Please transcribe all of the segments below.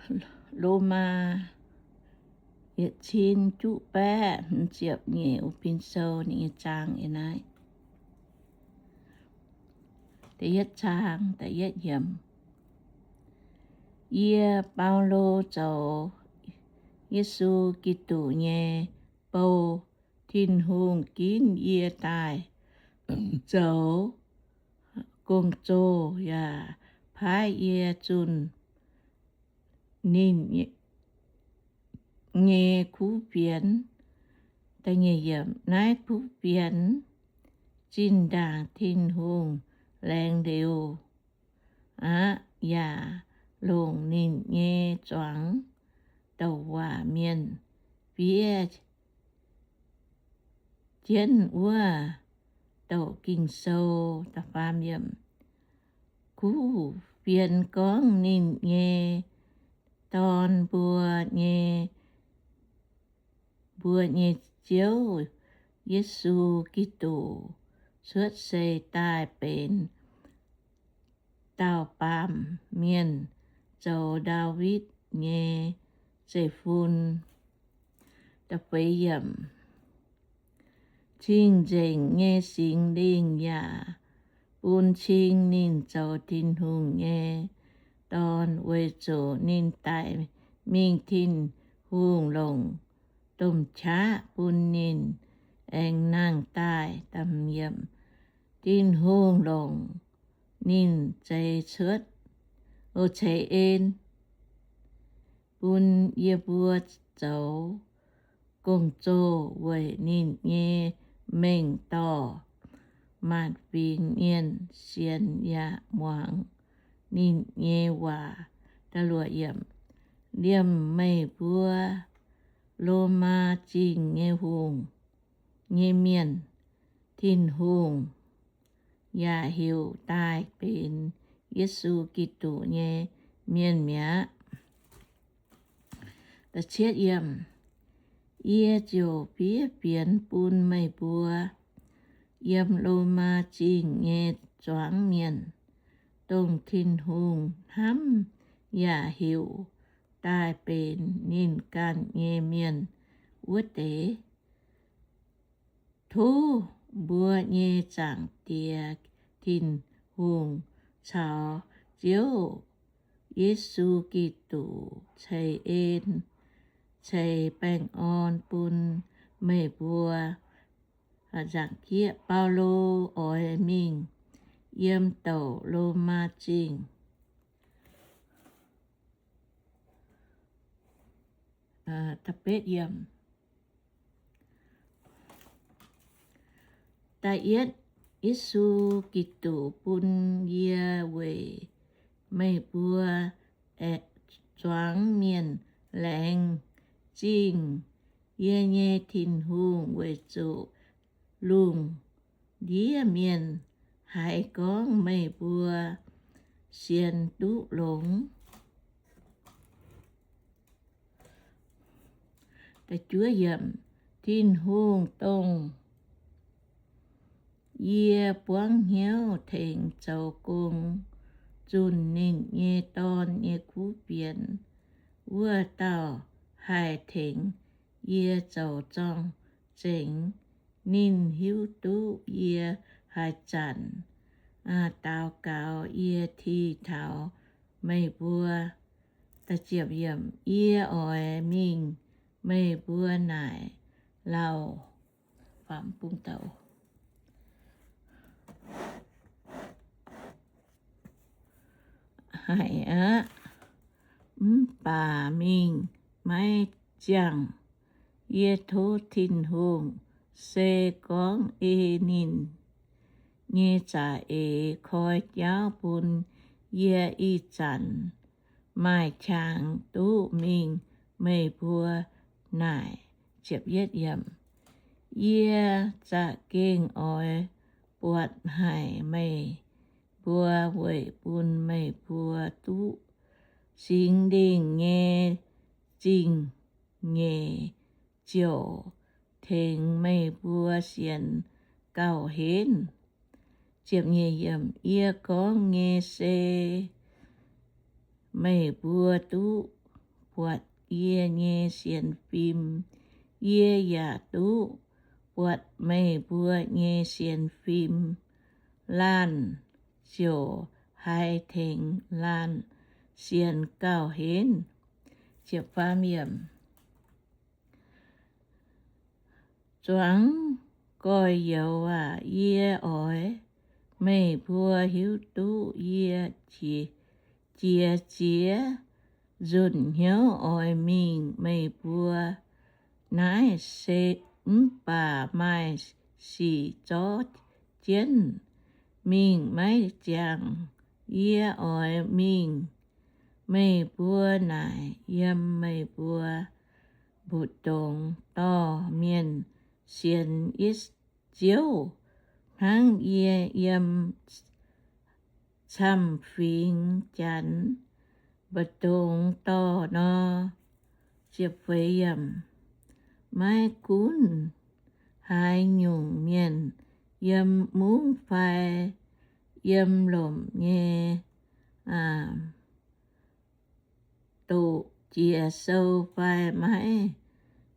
Lomaa yietc cin juqv baeqv hmz ziepc nyeic, O^bin Sou ninh nyei zaang ih naaiv. Da'yietv zaang, da'yietv yiemc. Yie, Baulo, zoux Yesu Giduc nyei bou, Tin-Hungh ginv yie daaih zoux gong-zoh yaac paaiv yie zunh ninh nyei kuv fienx. Naaiv kuv fienx zinh ndaangc Tin-Hungh laengz liuz aqv, yaac longc ninh nyei zuangx douc waac mienh fiev jienv wuov douc Ging-Sou. Kuv fienx gorngv ninh nyei Dorn, mbuo nyei, mbuo nyei Ziouv, Yesu Giduc, cuotv seix daaih benx dauh baamh mienh, zoux Ndaawitv nyei zeiv-fun. Cing-nzengc nyei Singx Lingh yaac bun cing ninh zoux Tin-Hungh nyei Dorn, weic zuqc ninh daic mingh Tin-Hungh longc domh qaqv bun ninh aengx nangh daaih. Tin-Hungh longc ninh zeix cuotv, o, ceix en bun yie mbuo zoux gong-zoh weic ninh nyei mengh dorh maanc fingx mienh sienx yaac muangx ninh nyei waac. Liemh meih mbuo, Lomaa Zingh nyei hungh, nyei mienh, Tin-Hungh yaac heuc daaih benx Yesu Giduc nyei mienh mi'aqv. Yie ziouc fiev fienx bun meih mbuo, yiem Lomaa Zingh nyei zuangx mienh, dongh Tin-Hungh hnamv yaac heuc daaih benx ninh ganh nyei mienh wuov deix. Tov mbuo nyei Zaangc Diex Tin-Hungh caux Ziouv Yesu Giduc ceix en ceix baengh orn bun meih mbuo. Baulo oix mingh yiem douc Lomaa Zingh. Da'yietv, Yesu Giduc bun yie weic meih mbuo zuangx mienh laengz zingh yie nyei Tin-Hungh, weic zuqc lungh ndiev mienh haiz gorngv meih mbuo sienx duqv longx. Tin-Hungh dongh yie buangv hnyouv tengx zoux gong, zunh ninh nyei Dorn nyei kuv fienx, wuov dauh haih tengx yie zoux zorng-zengx. Ninh hiuv duqv yie haaix zanc daux gaux yie ti taux meih mbuo. Yie oix mingh meih mbuo naaic lauh haic aqv. Mv baac mingh maiv ziangh. Yie tov Tin-Hungh se gorngv ei ninh nyei za'eix koi jauv bun yie ih zanc maaih qangx duqv mingh meih mbuo naaic. Yie za'gengh oix buatc haic meih mbuo weic bun meih mbuo duqv Singx Lingh nyei zingh nyeic ziouc tengx meih mbuo sienx gauh henv. Yie gorngv nyei se meih mbuo duqv buatc yie nyei sienx fim. Yie yaac duqv buatc meih mbuo nyei sienx fim. Laanh ziouc haiz tengx laanh sienx gauh henv. Zuangx gorx-youz aac, yie oix meih mbuo hiuv duqv yie jiex jiex nzunc hnyouv oix mingh meih mbuo naaiv, se mv baac maaih sic zorqv jienv mingh maiv ziangh. Yie oix mingh meih mbuo naaic yiem meih mbuo mbu'ndongx dorh mienh sienx Ziouv hnangv yie yiem camv-fingx Janx mbu'ndongx dorh nor. Maiv gunv haaix nyungc mienh, yiem mungv fai yiem lomc nyei, doqc jiex sou fai maiv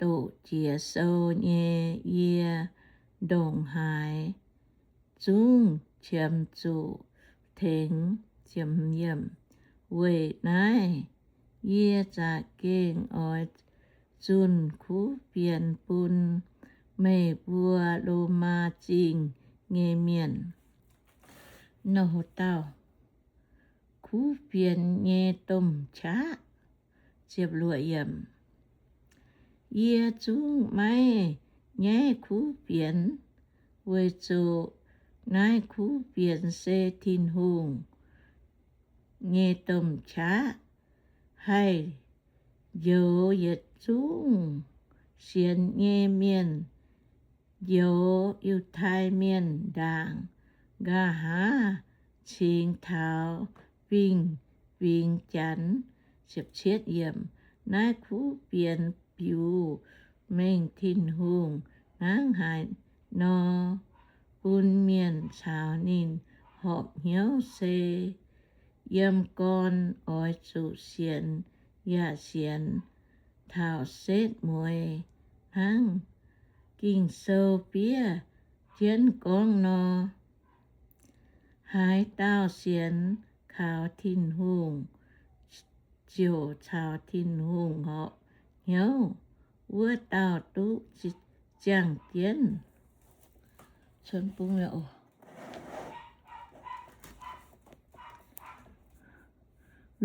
doqc jiex sou nyei, yie ndongc haaix zungv qiemx zuqc tengx. Weic naaiv yie za'gengh oix zunh kuv fienx bun meih mbuo Lomaa Zingh nyei mienh. Kuv fienx nyei domh qaqv. Yie zungv maiv nyaiv kuv fienx, weic zuqc naaiv kuv fienx se Tin-Hungh nyei domh qaqv. Haih njoux yietc zungv sienx nyei mienh, njoux Yiutai Mienh ndaangc, nqa'haav cingx taux fingx-fingx Janx. Naaiv kuv fienx biux mengh Tin-Hungh hnangv haaix nor bun mienh caux ninh horpc hnyouv se, yiem gorn oix zuqc sienx, yaac sienx taux setv mueiz hnangv Ging-Sou fiev jienv gorngv nor. Haaix dauh sienx kaux Tin-Hungh, ziouc caux Tin-Hungh horpc hnyouv, wuov dauh duqv ziangh jienv.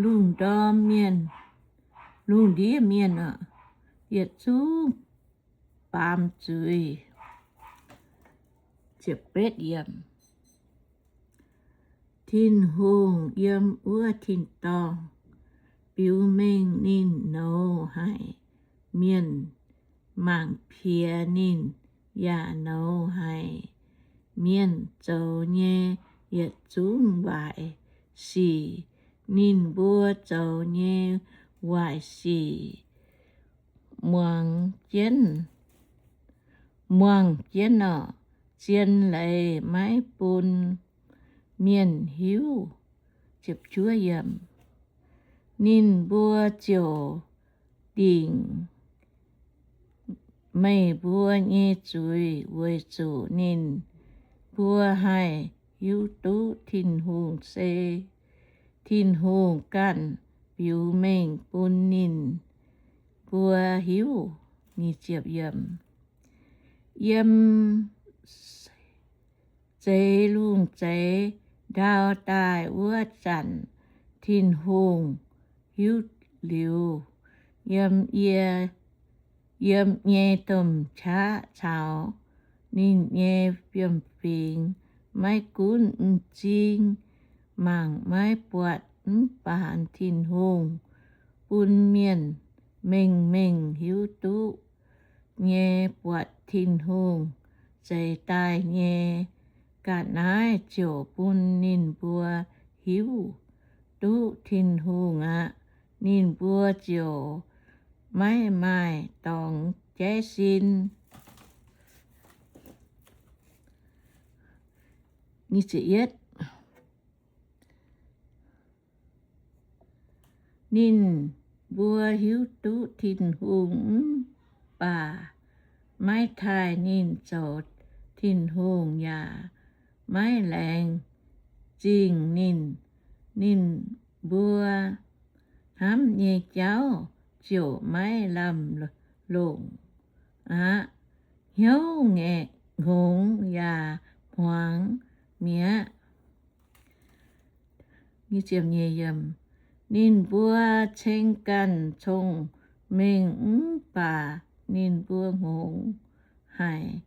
Lungh ndorm mienh, lungh ndiev mienh oc, yietc zungv baamz zuiz. Tin-Hungh yiem wuov tin-dorngh biux mengh ninh nouz haic. Mienh mangc piex ninh yaac nouz haic. Mienh zoux nyei yietc zungv waaic sic, ninh mbuo zoux nyei waaic sic muangx jienv, muangx jienv orqc, zien leiz maiv bun mienh hiuv. Ninh mbuo ziouc dingc meih mbuo nyei zuiz, weic zuqc ninh mbuo haih hiuv duqv Tin-Hungh se Tin-Hungh ganh biux mengh bun ninh mbuo hiuv. Yiem zeix lungh zeix ndau daaih wuov zanc, Tin-Hungh hiuv liuz, yiem yie, yiem nyei domh qaqv caux ninh nyei fiem-fingx maiv gunv m'zing mangc maiv buatc mv baac Tin-Hungh bun mienh mengh mengh hiuv duqv nyei buatc Tin-Hungh zeix daaih nyei ga'naaiv ziouc bun ninh mbuo hiuv duqv Tin-Hungh aqv. Ninh mbuo ziouc maiv maaih dorngx jaiv sin. Ninh mbuo hiuv duqv Tin-Hungh mv baac maiv taaih ninh zoux Tin-Hungh yaac maiv laengz zingh ninh, ninh mbuo hnamv nyei jauv ziouc maiv lamh longc aqv. Hnyouv ngaengc hngongx yaac hmuangx mi'aqv. Ninh mbuo ceng ganh cong-mengh mv baac ninh mbuo hngongx haic.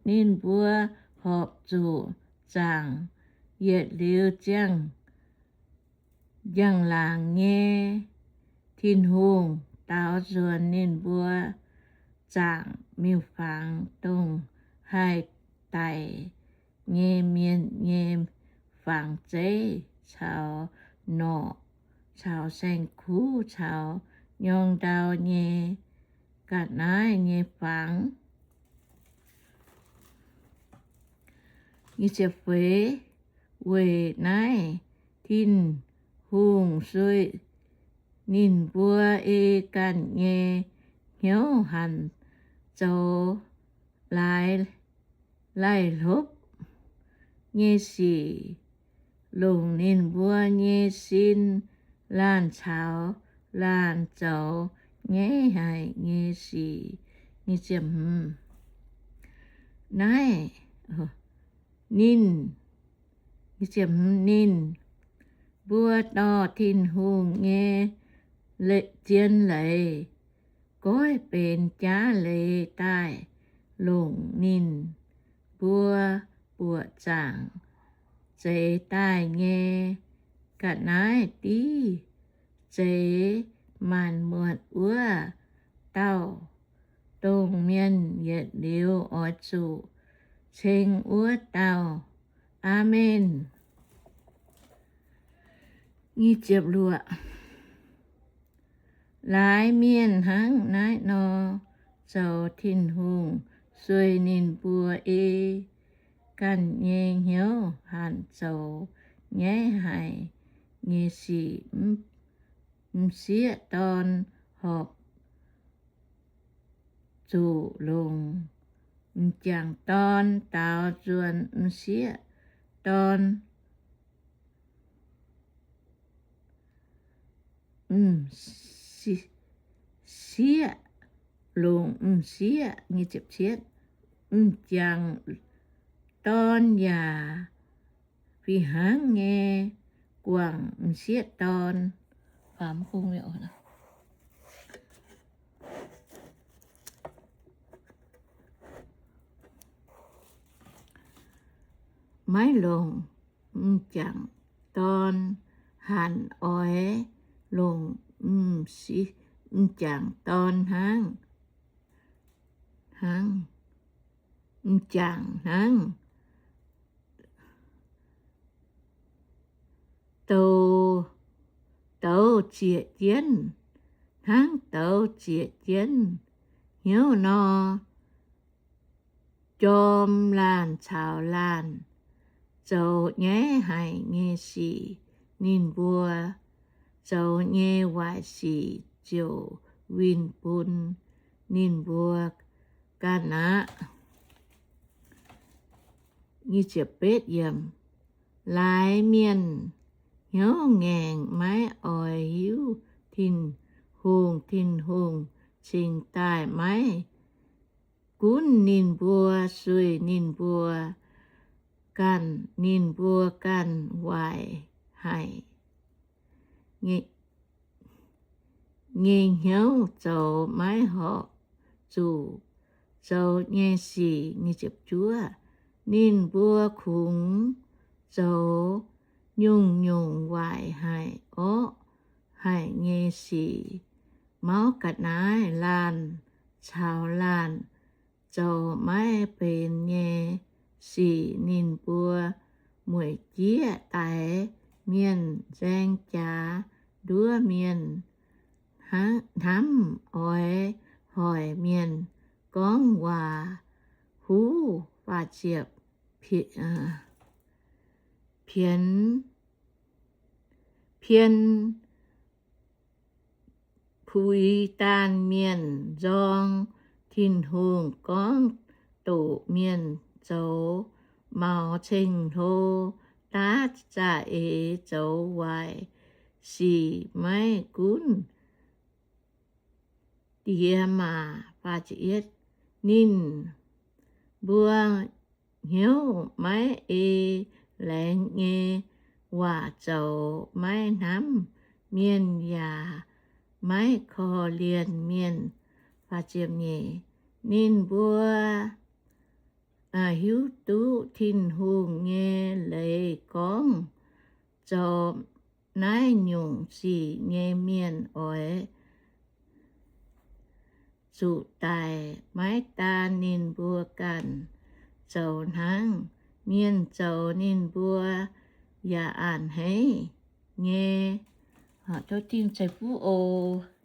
Ninh mbuo horpc zuqc zaangc yietc liuz ziangh njang-laangc nyei Tin-Hungh daaux nzuonx ninh mbuo zaangc miuc-fangx, dongh haih daic nyei mienh nyei fangx zeiv caux norqc caux saeng-kuv caux nyorng ndau nyei ga'naaiv nyei fangx. Weic naaiv Tin-Hungh sueih ninh mbuo ei ganh nyei hnyouv hanc zoux laaix laih hlopv nyei sic, longc ninh mbuo nyei sin laanh caux laanh zoux nyaiv haic nyei sic. Naaiv ninh, ninh mbuo dorh Tin-Hungh nyei zien leiz, goiv benx jaav leiz daaih longc ninh mbuo buoqc zaangc zeix daaih nyei ga'naaiv div zeix maanc muotc wuov dauh, dongh mienh yietc liuz oix zuqc ceng wuov dauh. Aamen. Laaix mienh hnangv naaiv nor zoux Tin-Hungh sueih ninh mbuo ei ganh nyei hnyouv hanc zoux nyaiv haic nyei sic. M'sieqv dorn horpc zuqc longc m'jangc dorn daaux nzuonx m'sieqv dorn, m'sieqv, longc m'sieqv, m'jangc dorn yaac fih hnangv nyei guangc m'sieqv dorn. Maiv longc m'jangc dorn hanc, oix longc m'jangc dorn hnangv, hnangv, m'jangc hnangv douz ziec jienv, hnangv douz ziec jienv hnyouv nor, jorm laanh caux laanh zoux nyaiv haic nyei sic. Ninh mbuo zoux nyei waaic sic ziouc winh bun ninh mbuo ganh aqv. Laaix mienh hnyouv ngaengc, maiv oix hiuv Tin-Hungh. Tin-Hungh cingx daaih maiv gunv ninh mbuo, sueih ninh mbuo ganh, ninh mbuo ganh waaic haic nyei hnyouv zoux maiv horpc zuqc zoux nyei sic. Ninh mbuo kungx zoux nyungc-nyungc waaic haic orqv haic nyei sic. Mauv ga'naaiv laanh caux laanh zoux maiv benx nyei sic. Ninh mbuo mueic jieqv daix mienh, nzaeng jaax nduov mienh, hnamv oix hoic mienh, gorngv waac huv, faa ziepc, pien, pien puix daanh mienh nzorng. Tin-Hungh gorngv doqc mienh zoux maux ceng-hlo, daav za'eix zoux waaic sic, maiv gunv diex maac. Ninh mbuo hnyouv maiv ei laengz nyei waac zoux, maiv hnamv mienh yaac maiv korv-lienh mienh. Ninh mbuo hiuv duqv Tin-Hungh nyei leiz gorngv, zoux naaiv nyungc sic nyei mienh oix zuqc daic. Maiv daan ninh mbuo ganh zoux hnangv, mienh zoux ninh mbuo yaac a'hneiv nyei. Tov Tin-Hungh ceix fuqv oc.